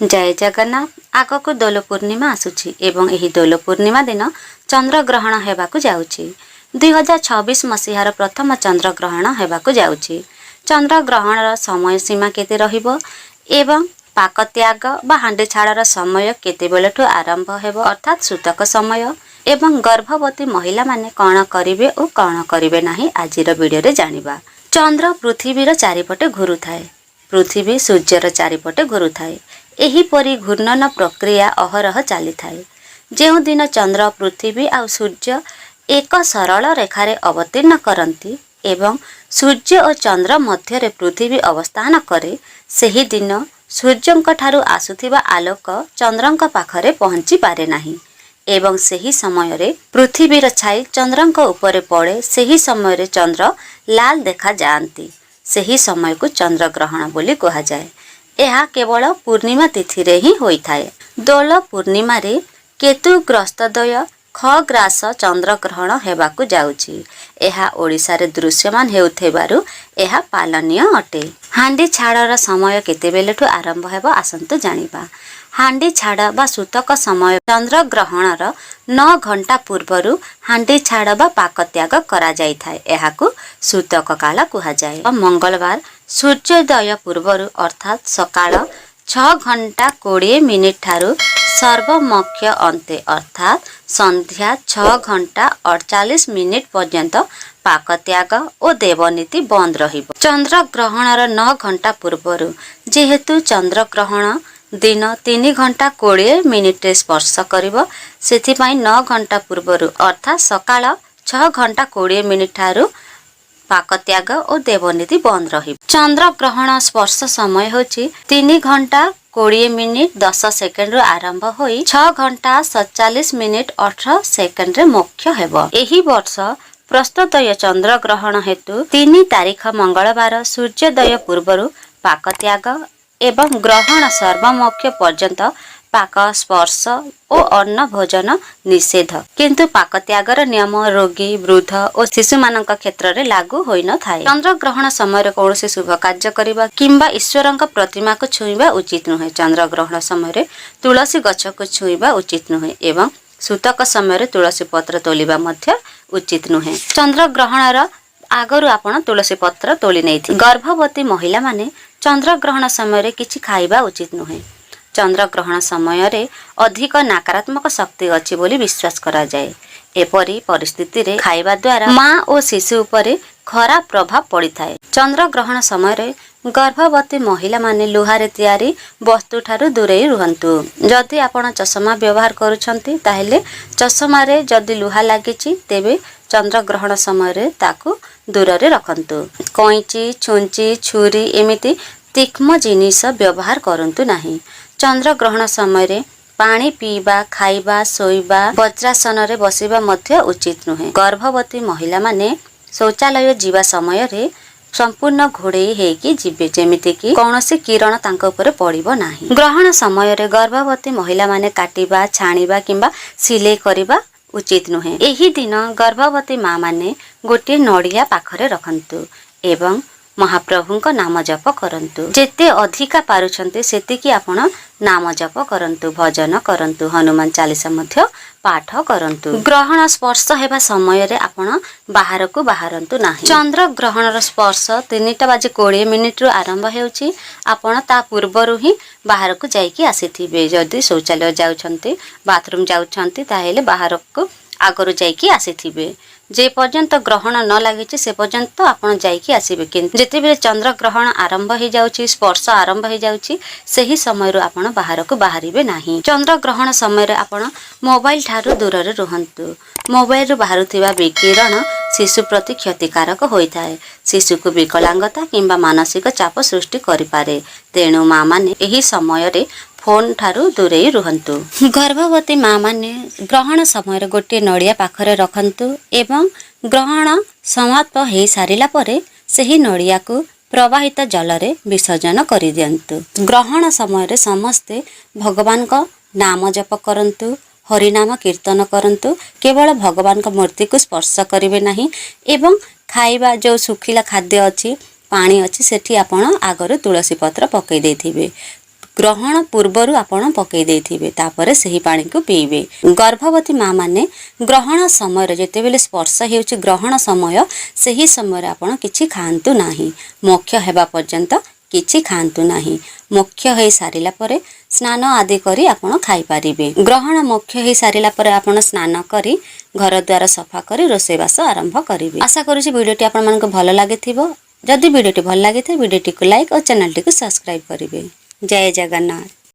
ଜୟ ଜଗନ୍ନାଥ। ଆଗକୁ ଦୋଳ ପୂର୍ଣ୍ଣିମା ଆସୁଛି ଏବଂ ଏହି ଦୋଳ ପୂର୍ଣ୍ଣିମା ଦିନ ଚନ୍ଦ୍ରଗ୍ରହଣ ହେବାକୁ ଯାଉଛି। 2026 ମସିହାର ପ୍ରଥମ ଚନ୍ଦ୍ରଗ୍ରହଣ ହେବାକୁ ଯାଉଛି। ଚନ୍ଦ୍ରଗ୍ରହଣର ସମୟ ସୀମା କେତେ ରହିବ ଏବଂ ପାକତ୍ୟାଗ ବା ହାଣ୍ଡି ଛାଡ଼ର ସମୟ କେତେବେଳଠୁ ଆରମ୍ଭ ହେବ, ଅର୍ଥାତ୍ ସୂତକ ସମୟ, ଏବଂ ଗର୍ଭବତୀ ମହିଳାମାନେ କ'ଣ କରିବେ ଓ କ'ଣ କରିବେ ନାହିଁ, ଆଜିର ଭିଡ଼ିଓରେ ଜାଣିବା। ଚନ୍ଦ୍ର ପୃଥିବୀର ଚାରିପଟେ ଘୁରୁଥାଏ। ପୃଥିବୀ ସୂର୍ଯ୍ୟର ଚାରିପଟେ ଘୁରୁଥାଏ। ଏହିପରି ଘୂର୍ଣ୍ଣନ ପ୍ରକ୍ରିୟା ଅହରହ ଚାଲିଥାଏ। ଯେଉଁଦିନ ଚନ୍ଦ୍ର, ପୃଥିବୀ ଆଉ ସୂର୍ଯ୍ୟ ଏକ ସରଳ ରେଖାରେ ଅବତୀର୍ଣ୍ଣ କରନ୍ତି ଏବଂ ସୂର୍ଯ୍ୟ ଓ ଚନ୍ଦ୍ର ମଧ୍ୟରେ ପୃଥିବୀ ଅବସ୍ଥାନ କରେ, ସେହିଦିନ ସୂର୍ଯ୍ୟଙ୍କଠାରୁ ଆସୁଥିବା ଆଲୋକ ଚନ୍ଦ୍ରଙ୍କ ପାଖରେ ପହଞ୍ଚି ପାରେ ନାହିଁ ଏବଂ ସେହି ସମୟରେ ପୃଥିବୀର ଛାଇ ଚନ୍ଦ୍ରଙ୍କ ଉପରେ ପଡ଼େ। ସେହି ସମୟରେ ଚନ୍ଦ୍ର ଲାଲ ଦେଖାଯାଆନ୍ତି। ସେହି ସମୟକୁ ଚନ୍ଦ୍ରଗ୍ରହଣ ବୋଲି କୁହାଯାଏ। ଏହା କେବଳ ପୂର୍ଣ୍ଣିମା ତିଥିରେ ହିଁ ହୋଇଥାଏ। ଦୋଳ ପୂର୍ଣ୍ଣିମାରେ କେତୁଗ୍ରସ୍ତଦ୍ୱୟ ଖଗ୍ରାସ ଚନ୍ଦ୍ରଗ୍ରହଣ ହେବାକୁ ଯାଉଛି। ଏହା ଓଡ଼ିଶାରେ ଦୃଶ୍ୟମାନ ହେଉଥିବାରୁ ଏହା ପାଳନୀୟ ଅଟେ। ହାଣ୍ଡି ଛାଡ଼ର ସମୟ କେତେବେଳଠୁ ଆରମ୍ଭ ହେବ, ଆସନ୍ତୁ ଜାଣିବା। ହାଣ୍ଡି ଛାଡ଼ ବା ସୂତକ ସମୟ ଚନ୍ଦ୍ରଗ୍ରହଣର 9 ଘଣ୍ଟା ପୂର୍ବରୁ ହାଣ୍ଡି ଛାଡ଼ ବା ପାକତ୍ୟାଗ କରାଯାଇଥାଏ। ଏହାକୁ ସୂତକ କାଳ କୁହାଯାଏ। ମଙ୍ଗଳବାର ସୂର୍ଯ୍ୟୋଦୟ ପୂର୍ବରୁ, ଅର୍ଥାତ୍ ସକାଳ 6 ଘଣ୍ଟା 20 ମିନିଟ୍ ଠାରୁ ସର୍ବମୋକ୍ଷ ଅନ୍ତେ, ଅର୍ଥାତ୍ ସନ୍ଧ୍ୟା 6 ଘଣ୍ଟା 48 ମିନିଟ୍ ପର୍ଯ୍ୟନ୍ତ ପାକତ୍ୟାଗ ଓ ଦେବନୀତି ବନ୍ଦ ରହିବ। ଚନ୍ଦ୍ରଗ୍ରହଣର 9 ଘଣ୍ଟା ପୂର୍ବରୁ, ଯେହେତୁ ଚନ୍ଦ୍ରଗ୍ରହଣ ଦିନ 3 ଘଣ୍ଟା 20 ମିନିଟ୍ରେ ସ୍ପର୍ଶ କରିବ, ସେଥିପାଇଁ 9 ଘଣ୍ଟା ପୂର୍ବରୁ, ଅର୍ଥାତ୍ ସକାଳ 6 ଘଣ୍ଟା 20 ମିନିଟ୍ ଠାରୁ ପାକତ୍ୟାଗ ଓ ଦେବନୀତି ବନ୍ଦ ରହିବ। ଚନ୍ଦ୍ରଗ୍ରହଣ ସ୍ପର୍ଶ ସମୟ ହେଉଛି 3 ଘଣ୍ଟା 20 ମିନିଟ୍ 10 ସେକେଣ୍ଡରୁ ଆରମ୍ଭ ହୋଇ 6 ଘଣ୍ଟା 47 ମିନିଟ୍ 18 ସେକେଣ୍ଡରେ ମୋକ୍ଷ ହେବ। ଏହି ବର୍ଷ ପ୍ରସ୍ତୋଦୟ ଚନ୍ଦ୍ରଗ୍ରହଣ ହେତୁ 3 ତାରିଖ ମଙ୍ଗଳବାର ସୂର୍ଯ୍ୟୋଦୟ ପୂର୍ବରୁ ପାକତ୍ୟାଗ ଏବଂ ଗ୍ରହଣ ସର୍ବମୋକ୍ଷ ପର୍ଯ୍ୟନ୍ତ ପାକ, ସ୍ପର୍ଶ ଓ ଅନ୍ନ ଭୋଜନ ନିଷେଧ। କିନ୍ତୁ ପାକତ୍ୟାଗର ନିୟମ ରୋଗୀ, ବୃଦ୍ଧ ଓ ଶିଶୁମାନଙ୍କ କ୍ଷେତ୍ରରେ ଲାଗୁ ହୋଇନଥାଏ। ଚନ୍ଦ୍ରଗ୍ରହଣ ସମୟରେ କୌଣସି ଶୁଭ କାର୍ଯ୍ୟ କରିବା କିମ୍ବା ଈଶ୍ୱରଙ୍କ ପ୍ରତିମାକୁ ଛୁଇଁବା ଉଚିତ ନୁହେଁ। ଚନ୍ଦ୍ରଗ୍ରହଣ ସମୟରେ ତୁଳସୀ ଗଛକୁ ଛୁଇଁବା ଉଚିତ ନୁହେଁ ଏବଂ ସୂତକ ସମୟରେ ତୁଳସୀ ପତ୍ର ତୋଳିବା ମଧ୍ୟ ଉଚିତ ନୁହେଁ। ଚନ୍ଦ୍ରଗ୍ରହଣର ଆଗରୁ ଆପଣ ତୁଳସୀ ପତ୍ର ତୋଳି ନେଇଥିବେ। ଗର୍ଭବତୀ ମହିଳାମାନେ ଚନ୍ଦ୍ରଗ୍ରହଣ ସମୟରେ କିଛି ଖାଇବା ଉଚିତ ନୁହେଁ। ଚନ୍ଦ୍ରଗ୍ରହଣ ସମୟରେ ଅଧିକ ନକାରାତ୍ମକ ଶକ୍ତି ଅଛି ବୋଲି ବିଶ୍ୱାସ କରାଯାଏ। ଏପରି ପରିସ୍ଥିତିରେ ଖାଇବା ଦ୍ୱାରା ମା ଓ ଶିଶୁ ଉପରେ ଖରାପ ପ୍ରଭାବ ପଡ଼ିଥାଏ। ଚନ୍ଦ୍ରଗ୍ରହଣ ସମୟରେ ଗର୍ଭବତୀ ମହିଳାମାନେ ଲୁହାରେ ତିଆରି ବସ୍ତୁଠାରୁ ଦୂରେଇ ରୁହନ୍ତୁ। ଯଦି ଆପଣ ଚଷମା ବ୍ୟବହାର କରୁଛନ୍ତି, ତାହେଲେ ଚଷମାରେ ଯଦି ଲୁହା ଲାଗିଛି, ତେବେ ଚନ୍ଦ୍ରଗ୍ରହଣ ସମୟରେ ତାକୁ ଦୂରରେ ରଖନ୍ତୁ। କଇଁଚି, ଛୁଞ୍ଚି, ଛୁରୀ ଏମିତି ତୀକ୍ଷ୍ଣ ଜିନିଷ ବ୍ୟବହାର କରନ୍ତୁ ନାହିଁ। ଚନ୍ଦ୍ରଗ୍ରହଣ ସମୟରେ ପାଣି ପିଇବା, ଖାଇବା, ଶୋଇବା, ବଜ୍ରାସନରେ ବସିବା ମଧ୍ୟ ଉଚିତ ନୁହେଁ। ଗର୍ଭବତୀ ମହିଳାମାନେ ଶୌଚାଳୟ ଯିବା ସମୟରେ ସମ୍ପୂର୍ଣ୍ଣ ଘୋଡ଼େଇ ହେଇକି ଯିବେ, ଯେମିତିକି କୌଣସି କିରଣ ତାଙ୍କ ଉପରେ ପଡ଼ିବ ନାହିଁ। ଗ୍ରହଣ ସମୟରେ ଗର୍ଭବତୀ ମହିଳାମାନେ କାଟିବା, ଛାଣିବା କିମ୍ବା ସିଲେଇ କରିବା ଉଚିତ ନୁହେଁ। ଏହି ଦିନ ଗର୍ଭବତୀ ମା ମାନେ ଗୋଟିଏ ନଡ଼ିଆ ପାଖରେ ରଖନ୍ତୁ ଏବଂ ମହାପ୍ରଭୁଙ୍କ ନାମ ଜପ କରନ୍ତୁ। ଯେତେ ଅଧିକା ପାରୁଛନ୍ତି, ସେତିକି ଆପଣ ନାମ ଜପ କରନ୍ତୁ, ଭଜନ କରନ୍ତୁ, ହନୁମାନ ଚାଳିଶା ମଧ୍ୟ ପାଠ କରନ୍ତୁ। ଗ୍ରହଣ ସ୍ପର୍ଶ ହେବା ସମୟରେ ଆପଣ ବାହାରକୁ ବାହାରନ୍ତୁ ନାହିଁ। ଚନ୍ଦ୍ର ଗ୍ରହଣର ସ୍ପର୍ଶ 3ଟା ବାଜି 20 ମିନିଟରୁ ଆରମ୍ଭ ହେଉଛି। ଆପଣ ତା ପୂର୍ବରୁ ହିଁ ବାହାରକୁ ଯାଇକି ଆସିଥିବେ। ଯଦି ଶୌଚାଳୟ ଯାଉଛନ୍ତି, ବାଥରୁମ୍ ଯାଉଛନ୍ତି, ତାହେଲେ ବାହାରକୁ ଆଗରୁ ଯାଇକି ଆସିଥିବେ। ଯେ ପର୍ଯ୍ୟନ୍ତ ଗ୍ରହଣ ନ ଲାଗିଛି, ସେ ପର୍ଯ୍ୟନ୍ତ ଆପଣ ଯାଇକି ଆସିବେ। କିନ୍ତୁ ଯେତେବେଳେ ଚନ୍ଦ୍ର ଗ୍ରହଣ ଆରମ୍ଭ ହେଇଯାଉଛି, ସ୍ପର୍ଶ ଆରମ୍ଭ ହେଇଯାଉଛି, ସେହି ସମୟରୁ ଆପଣ ବାହାରକୁ ବାହାରିବେ ନାହିଁ। ଚନ୍ଦ୍ର ଗ୍ରହଣ ସମୟରେ ଆପଣ ମୋବାଇଲ ଠାରୁ ଦୂରରେ ରୁହନ୍ତୁ। ମୋବାଇଲରୁ ବାହାରୁଥିବା ବିକିରଣ ଶିଶୁ ପ୍ରତି କ୍ଷତିକାରକ ହୋଇଥାଏ। ଶିଶୁକୁ ବିକଳାଙ୍ଗତା କିମ୍ବା ମାନସିକ ଚାପ ସୃଷ୍ଟି କରିପାରେ। ତେଣୁ ମା ମାନେ ଏହି ସମୟରେ ଫୋନ୍ ଠାରୁ ଦୂରେଇ ରୁହନ୍ତୁ। ଗର୍ଭବତୀ ମା ମାନେ ଗ୍ରହଣ ସମୟରେ ଗୋଟିଏ ନଡ଼ିଆ ପାଖରେ ରଖନ୍ତୁ ଏବଂ ଗ୍ରହଣ ସମାପ୍ତ ହେଇସାରିଲା ପରେ ସେହି ନଡ଼ିଆକୁ ପ୍ରବାହିତ ଜଳରେ ବିସର୍ଜନ କରିଦିଅନ୍ତୁ। ଗ୍ରହଣ ସମୟରେ ସମସ୍ତେ ଭଗବାନଙ୍କ ନାମ ଜପ କରନ୍ତୁ, ହରିନାମ କୀର୍ତ୍ତନ କରନ୍ତୁ। କେବଳ ଭଗବାନଙ୍କ ମୂର୍ତ୍ତିକୁ ସ୍ପର୍ଶ କରିବେ ନାହିଁ ଏବଂ ଖାଇବା ଯେଉଁ ଶୁଖିଲା ଖାଦ୍ୟ ଅଛି, ପାଣି ଅଛି, ସେଠି ଆପଣ ଆଗରୁ ତୁଳସୀ ପତ୍ର ପକାଇ ଦେଇଥିବେ। ଗ୍ରହଣ ପୂର୍ବରୁ ଆପଣ ପକାଇ ଦେଇଥିବେ, ତାପରେ ସେହି ପାଣିକୁ ପିଇବେ। ଗର୍ଭବତୀ ମା ମାନେ ଗ୍ରହଣ ସମୟରେ, ଯେତେବେଳେ ସ୍ପର୍ଶ ହେଉଛି ଗ୍ରହଣ ସମୟ, ସେହି ସମୟରେ ଆପଣ କିଛି ଖାଆନ୍ତୁ ନାହିଁ। ମୋକ୍ଷ ହେବା ପର୍ଯ୍ୟନ୍ତ କିଛି ଖାଆନ୍ତୁ ନାହିଁ। ମୋକ୍ଷ ହେଇ ସାରିଲା ପରେ ସ୍ନାନ ଆଦି କରି ଆପଣ ଖାଇପାରିବେ। ଗ୍ରହଣ ମୋକ୍ଷ ହେଇ ସାରିଲା ପରେ ଆପଣ ସ୍ନାନ କରି, ଘର ଦ୍ୱାର ସଫା କରି ରୋଷେଇବାସ ଆରମ୍ଭ କରିବେ। ଆଶା କରୁଛି ଭିଡ଼ିଓଟି ଆପଣମାନଙ୍କୁ ଭଲ ଲାଗିଥିବ। ଯଦି ଭିଡ଼ିଓଟି ଭଲ ଲାଗିଥାଏ, ଭିଡ଼ିଓଟିକୁ ଲାଇକ୍ ଓ ଚ୍ୟାନେଲଟିକୁ ସବସ୍କ୍ରାଇବ୍ କରିବେ। ଜୟ ଜଗନ୍ନାଥ।